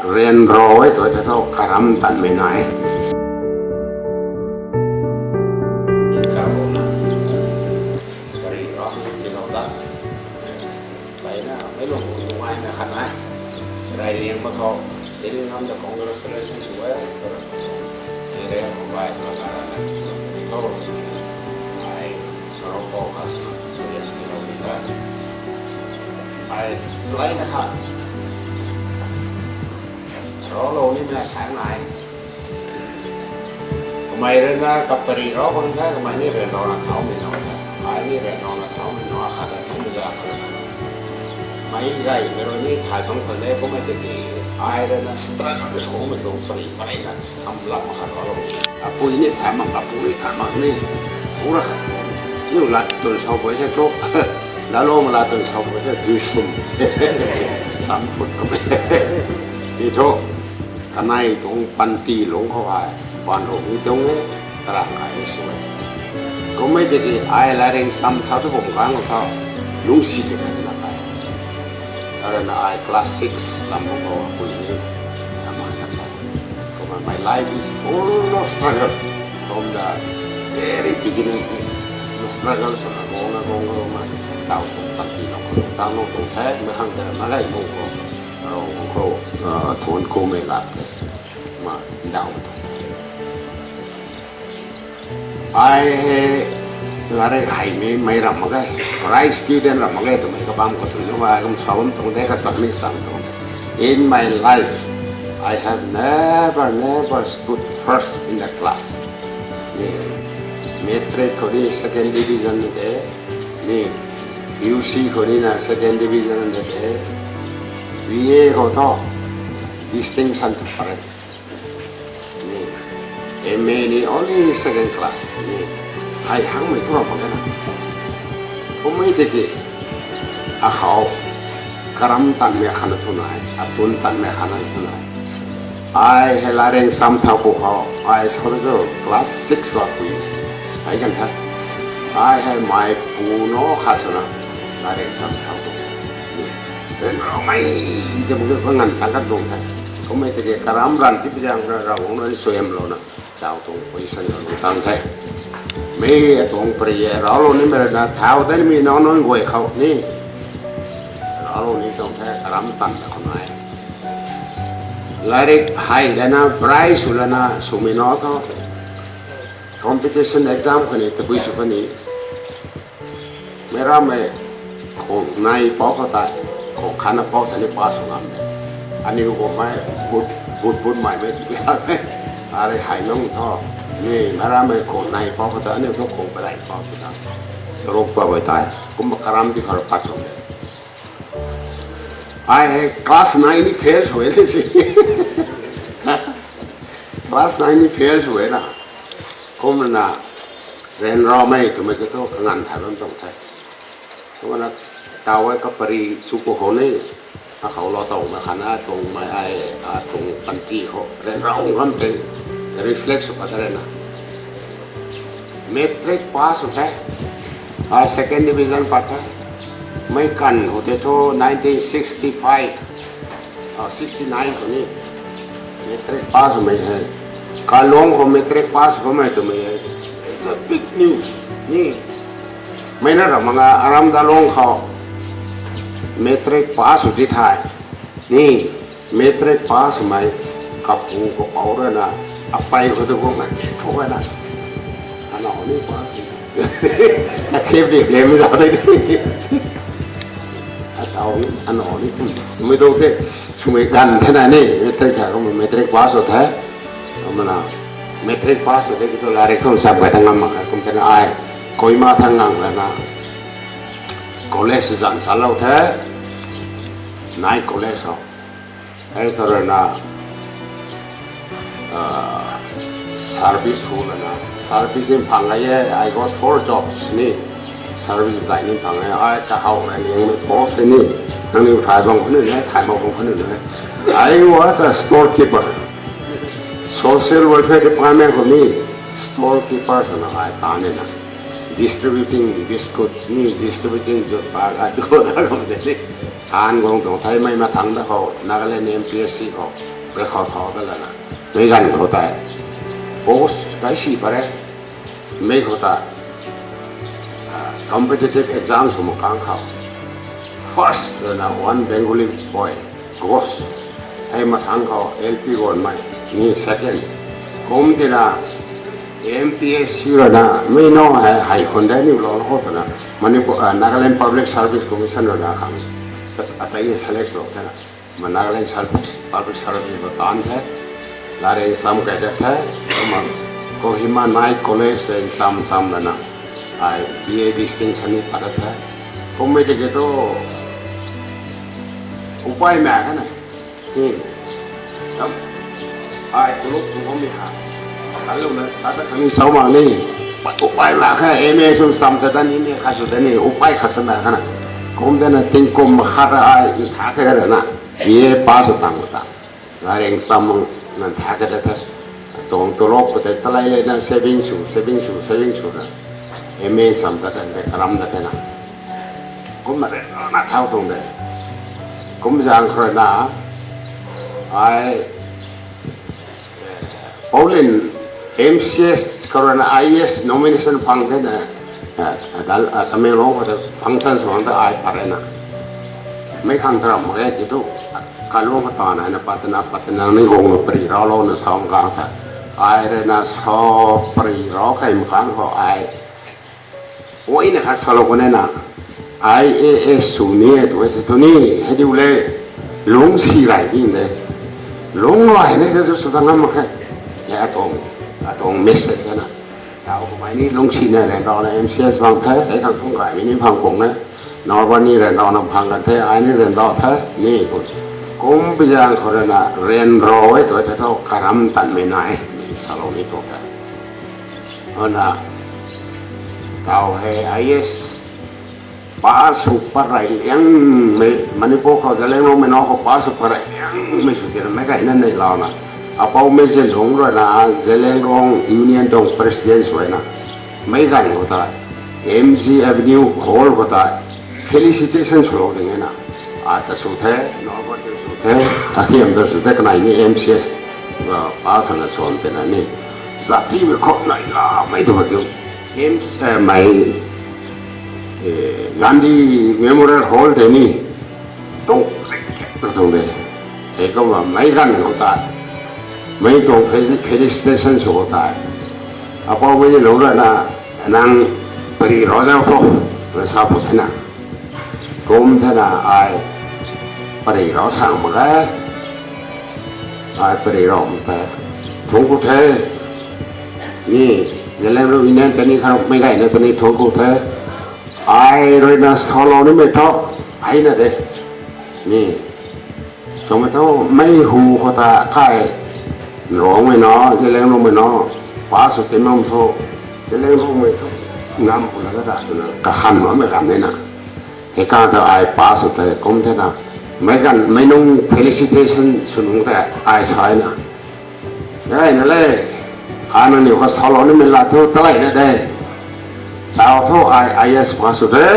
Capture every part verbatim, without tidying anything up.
Ryanra e tu te thu karam tanmei nai. Layna meic lung nungaina khat nai. Rey liang mak khou, Dilling ngamv ta congratulations sw e. Area khou bai khou na rana. Ai, rau khou kha sw, sw liang ti lou ni ta. Ai, layna khat. Rau lou ni na sang nai. Kamei rui na kapari rau bang the, kamei ni ryanra na thaumei nunc the. Ai ni ryanra na thaumei nunc akhat ta thaumei za kha. Mei gaymei rui ni thay bang khwan e, kummei tiki ai rui na struggle sw mei tuang pari, pari na samlap khat rau lou. Apui ni thay mak, apu ni thay mak ni. Pura khat. Niu lat tun sau pui the tu. Dalou ma lat tun sau pui the, dui sum. Sam phut kamei. Ti thu. Kanei tuang panty lungc khou ai, pan rou ni tuang e, tarang kai ni sw e. Kummei tiki ai laying sam thau tu kum kang khou, lungcsi ke na na kai. Arana ai class six sam khou apui ni, ama na kai. Kumna my life is full of struggle from the very beginning. Struggle sw na gong na gong na gong na, tau tuang panty lungc khou, tau lou tuang the, mei khang ta na gay mo khou, rou khou, ah, thuan kumei lat ke, ma, ndau. Ai hei, laying heimei mei ram mak ge, bright student ram mak ge twmei kabam khou thui nu, ai kum sa bam tuang de, kachak ni sang tuang de. In my life, I have never, never stood first in the class. Ni, matric khou ni second division de, ni, U C khou ni na second division de, B A khou thu, distinction tu pare. Ni, M A ni only second class. Ni, hei hangmei thu ram mak ge na. Kummei tiki, akhou, karam tanmei khatna thu nai, atun tanmei khatna thu nai. Ai hei laying sam thau pu khou, ai sa tu class six khou pui. Ai kan the. Ai hei mei pu no khat swna, laying sam thau pu. Ryanramei, te bu ke nganv thang khat lung the. Kummei tiki karam ranv ti pi zaeng ra, Ravguangc rui suaihiamlouna, tau tuang position lou tang the. Mei atuang pari e, rau lou nimei rui na, thau de nimei nunc nunc guay khou ni. Rau lou ni tuang the, karam tanmei khou nai. Laying hei lana, bright sw lana, swmei nunc thu. Competition exam khou ni, tabui sw khou ni. Meic rammei khou nai pou khou ta, khou khatna pou sa ni pass sw ngam de. Aniu khou mei, but, but, but mei mei, tabui ha mei. Arei hei nunc thu. Ni, meic rammei khou nai pou khou ta, aniu thu khou padeih pou khou ta. Saruk pa bui tei. Kumna karam ti khou pat tuang de. Ai hei class nine ni fail sw e le si. Class nine ni fail sw e na. Kumna, ryanramei twmei ki thu kanganv thay bam tuang the. Kumna, tau e kapari sw pu khou ni, akhou lou tuang mei khatna tuang mei ai, atuang panty khou ryanra ngam tei reflect sw pat rana. Matric pass sw the. Ai second division pat the. Mei kan khou tei thu nineteen sixty-five, ah, sixty-nine khou ni matric pass swmei hei. Kalong khou matric pass swmei twmei hei, it's a big news ni. Mei na ram mak nga, aram Dalong khou matric pass sw ti thei ni. Matric pass swmei kapu kapouc rui na, apei khou tu guang na, thou na. Ana hou ni pass sw. Kakhep di blame zau de. Atau ni, ana hou ni kum. Mei tu the, swmei ganv the na ni, matric kha kum matric pass sw the. Kumna, matric pass sw de ki tu laying thu sap gay ta ngam mak kha kum the na ai. Kohima thang ngang lana. College zan salou the. Nai college hou. Hei khou rui na, ah, service hu lana. Service in phang e, I got four jobs ni. Service zai ni phang e, ai kahou rui ni, post ni. Nangniw thay bang khou ni, thay mak bang khou ni. I was a storekeeper. Social Welfare Department khou ni, storekeeper swna ai ta ni na. Distributing biscuits ni, distributing jut bag, ai tu da khou ni. An guang tuang thei mei mathangc da khou Nagaland M P S C khou, rui khou thau da lana, mei ganv khou tei post kai si pare, mei khou ta competitive exam sw mak kang khou first ruina one Bengali boy, Ghosh, hei mathangc khou L P Gonmei ni second. Kum tina M P S C ruina mei nung hei hei khun de niw lou khou twna Manipur, Nagaland Public Service Commission ruina khang atai select lou thena, ma Nagaland Service, Public Service khou taanc the, Laringsam kai dat the, kumna Kohima Naik College tei ncham ncham lana, ai B A distinction ni pat dat the. Kummei tiki thu upai mak kha na, ai kuluk tu bammei ha, alouna ata khatni sau mak ni, upai mak kha, M A sw ncham ta da ni, ni khat sw da ni, upai khat sa mak kha na. Kum dena tingkum khat ra ai ntha khe rana, B A pass sw tang ta, Laringsam nang ntha khe da the. Tuang tulop khou tei talei lena saving sw, saving sw, saving sw na, M A ncham ta tei karam da the na. Kumna re na thau tuang de. Kum zaeng khou ruina ai Paulin M C S khou ruina I A S nomination phang thena, Tamenglong khou tei function sw khang ta ai pat rana, mei khang taram mak ge ti thu, kalung khou taanv hei na pat tana pat tana ni guangna pari raulouna sa mak kang tha, ai ruina sa pari rau kei mak kang khou ai ui na khat salou khou nena, I A S sw ni e tu e tei thu ni, hei diu le, lungcsi rey di de. Lungc rey ni tei sw ta ngam mak khe. Atuang, atuang message na, tau kumhmei ni lungcsina ryanrana M C S bang the, hei khang thungc gaymei ni phang kuang e. Norban ni ryanrana phang kan the, ai ni ryanra the, ni pu. Kum pi zaeng khou ruina ryanra e tu e tei thu karam tanmei nai, salou ni tuang the. Ana, tau hei I A S pass sw pat rey liangmei, Manipur khou Zeliangrongmei nunc khou pass sw pat rey liangmei sw tina meic gayna neilouna, apoumei Zeliangrong ruina Zeliangrong Union tuang president swna, meic ganv khou ta M G Avenue Hall khou ta felicitation swlou ding e na. Ata sw the, Norbert ta sw the, Akhiam ta sw the, kanei ni M C S pass swna swan tina ni, zat timei khou nai lamei tu kiu, mei Gandhi Memorial Hall tei ni tuang, tuang de. Hei kumna meic ganv khou ta, mei tuang felicitation sw khou ta, apoumei Zeliangrong ruina, nang pari rau zau tho, sa pu thena. Kum thena ai pari rau sang mak ge. Ai pari rau mak the, thuanc ku the. Ni, Zeliangrong Union tei ni kharuk meic gayna tei ni thuanc ku the. Ai ruina salou nimei thu, hei na de. Ni, samei thu mei hu khou ta kai, Nrongmei nunc, Zeliangrongmei nunc, pass sw ti mam thu, Zeliangrongmei thu, ngam pu la ta twna kakhan bammei ganv e na. Hei kang thu ai pass sw the kum thena, meic ganv mei nung felicitation sw nung tei ai sa na, gayna le, ana niw kha salou nimei lat thu talei na de. Tau thu ai I A S pass sw de,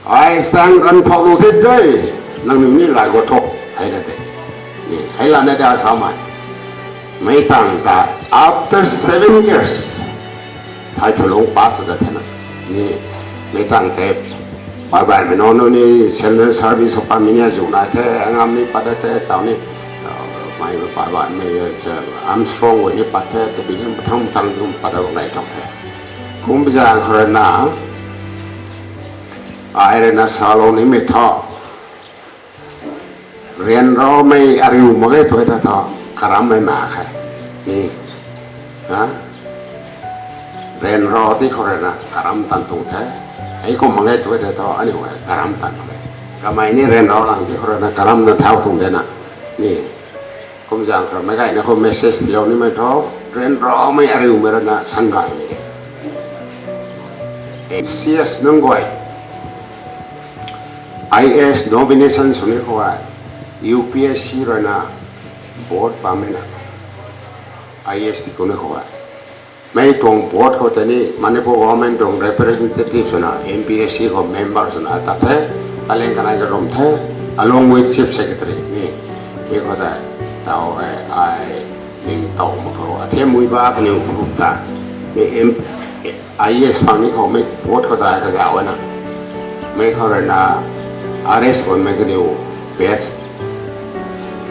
ai sang ran phou lu the de, nangniw ni lay khou thu, hei na de. Hei lana de samei, meic tang ta, after seven years, thai thulung pass sw ta thena. Ni, meic tang tei, bai baimei nunc ni, central service khou patmei ni azuh nai the, angam ni pat da the, tau ni, mei bai baimei, Armstrong guay ni pat the, tabui hym pathang pathang kum pat da bam nai tuang the. Kum pi zaeng khou ruina, ai ruina salou nimei thu, ryanramei ariu mak ge tu e ta thu, karammei mak khe. Ni, ryanra ti khou ruina karam tan tuang the. Hei kum mak ge tu e ta thu, aniu karam tan mak ge. Kamei ni ryanra lang ti khou ruina karam na thau tuang de na. Ni, kum zaeng khou meic gayna khou message tiilou nimei thu, ryanramei ariumei ruina sanggaymei de. M C S nunc guay, I A S nomination sw ni khou e, U P S C ruina board pammei na, I A S ti kum ni khou e. Mei tuang board khou tei ni Manipur government tuang representative swna, M P S C khou member swna tat the, kaleng kanei karum the. along with Chief Secretary ni, mi khou ta, tau e, ai, ning tau ma khou, athe mui ba kaniw group ta, mi M, I A S phang ni khou, mi board khou ta kazauh na, mi khou rui na, R S khou mi kaniw batch,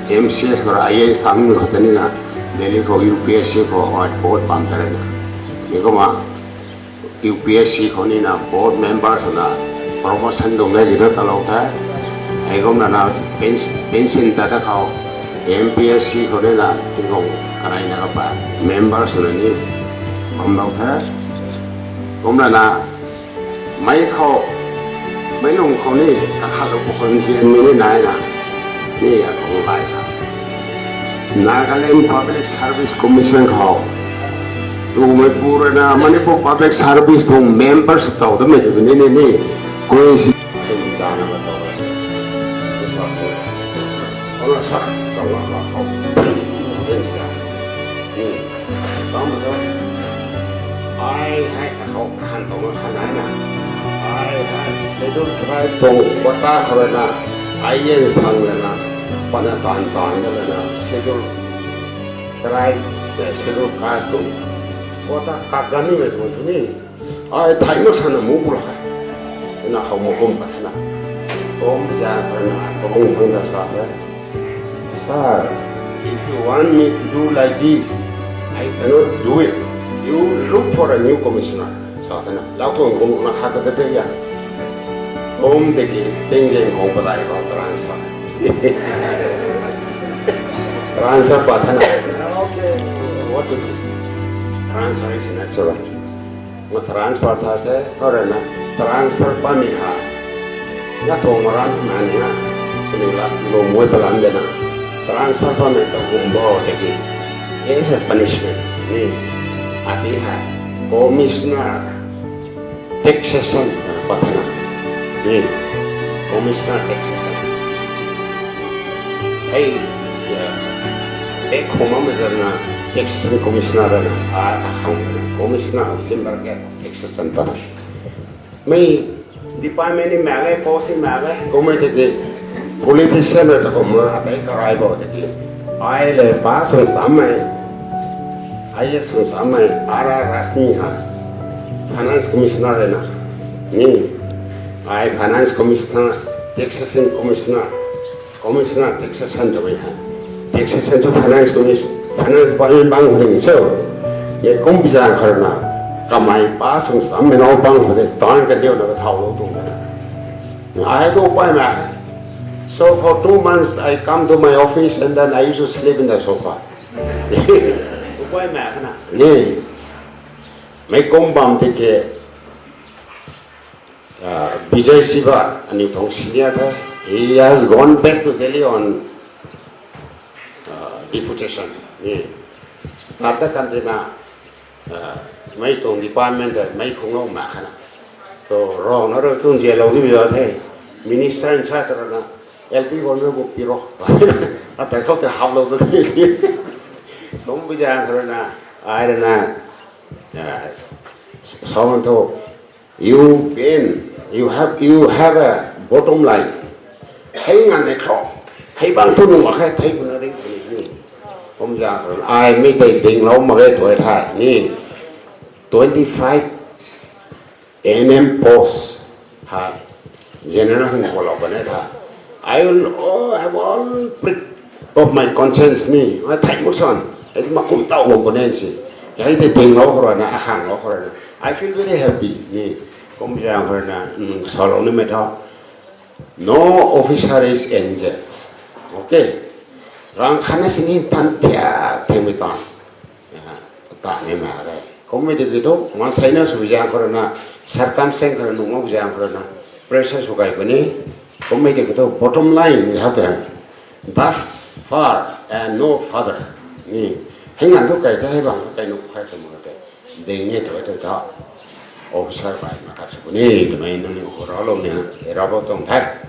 M C S khou rui I A S phang ni khou ta ni na, Delhi khou U P S C khou ai board bam ta rui na, mi kumna, U P S C khou ni na board member swna promotion dungc e gina talou the. Hei kumna na pens-, pension ta ta khou M P S C khou ni na tingkung kanei na kapa member swna ni bam lou the. Kumna na mei khou, mei lung khou ni kakhat lou pwkhou nzian mi ni nai na, ni akhang lai ta. Nagaland Public Service Commission khou, tumei pu rui na Manipur Public Service tuang members tau damei tu ni ni ni, kui si. Tum dana ma tau ra se. Tu sa tu. Kau na sa, kau na ma khou. Tum si da. Hmm. Tau ma sa. Ai hei akhou khan tau ma khan ai na. Ai hei Scheduled Tribe tuang quota khou rui na, I A S phang lana, pana taanv taanv da lana, Scheduled Tribe, eh, Scheduled Caste tuang quota kak ganimei tuang tu ni. Ai thei mak sana mu pu la khe. Na khou ma kum pa the na. Kum za pa na, kum phang da sa the. Sir, if you want me to do like this, I cannot do it. You look for a new commissioner. Sa the na. Lau tuang kum na khat ka te ya. Kum de ki, ting jeng kum pa dai ko transfer. Transfer pa the na. Okay, what to do? Transfer is natural. Nga transfer tha se, kau rui na, transfer pa ni ha. Nga tuang maran na ni na, kaniw la, lum mui palan de na. Transfer pa ni ta gum bo de ki. As a punishment, ni. Ati ha, commissioner, taxation, pa the na. Ni, commissioner taxation. Hei, ya, ek khoma mei na, taxation commissioner na, a, a khang, commissioner of timber ke, taxation pa na. Mei department ni mak e, post ni mak e, kumna tiki politician rui ta kumna atai karai bo tiki. Ai le pa sung sam mei, I A S sung sam mei, R R Rashmi ha, finance commissioner rui na. Ni, ai finance commissioner, taxation commissioner, Commissioner taxation ta mei hei. Taxation tu finance commis-, finance department bang hei so. Mei kum pi zang khou rui na. Kamei pa sung sam mei nau bang hei de. Tan ka diu na ka thau lou tung na. Ai tu pai ma. So for two months I come to my office and then I used to sleep in the sofa. Tu pai ma ka na. Ni. Mei kum bam tiki. Uh, Vijay Shiva, aniu tuang senior the. He has gone back to Delhi on, uh, deputation. Ni, tata kan tina, uh, mei tuang department de, mei khung lou ma khana. So, rong na rui tuang zia lou di bi the. Minister in sa ta na, L P gon na bu pi ro. Ata khou te hap lou tu di si. Kum bi zang khou na, ai rui na, uh, so and so, You been, you have, you have a bottom line. Hei ngan e khou. Hei bang tu nung mak khe, thei puna ring puni ni. Kum zang khou, ai mi tei ding lou mak e tu e thai ni. Twenty five N M post. Hai. General hung ko lou bane tha. I will, oh, have all prick of my conscience ni. Ai thei mak san. Ai ma kum tau bam bane si. Ai tei ding lou khou rui na, akhang lou khou rui na. I feel very happy ni. Kum zang khou rui na, mm, sa lou ni mei tha. No officer is angels. Okay. Rang khana sini tan thiak theng mei tan. Aha, ta ni ma re. Kum mei tiki tu, man sai na sw zang khou rui na, circumstance khou rui nung mak zang khou rui na, pressure sw kai puni. Kum mei tiki tu, bottom line, we have to have. Thus far and no further. Ni, hei ngan tu kai the, hei bang kai nung kai tu mak te. Ding ni tu tu ta. Officer bai ma khat sw ni, tu mei nung ni khou rau lou ni, e rau bau tuang the.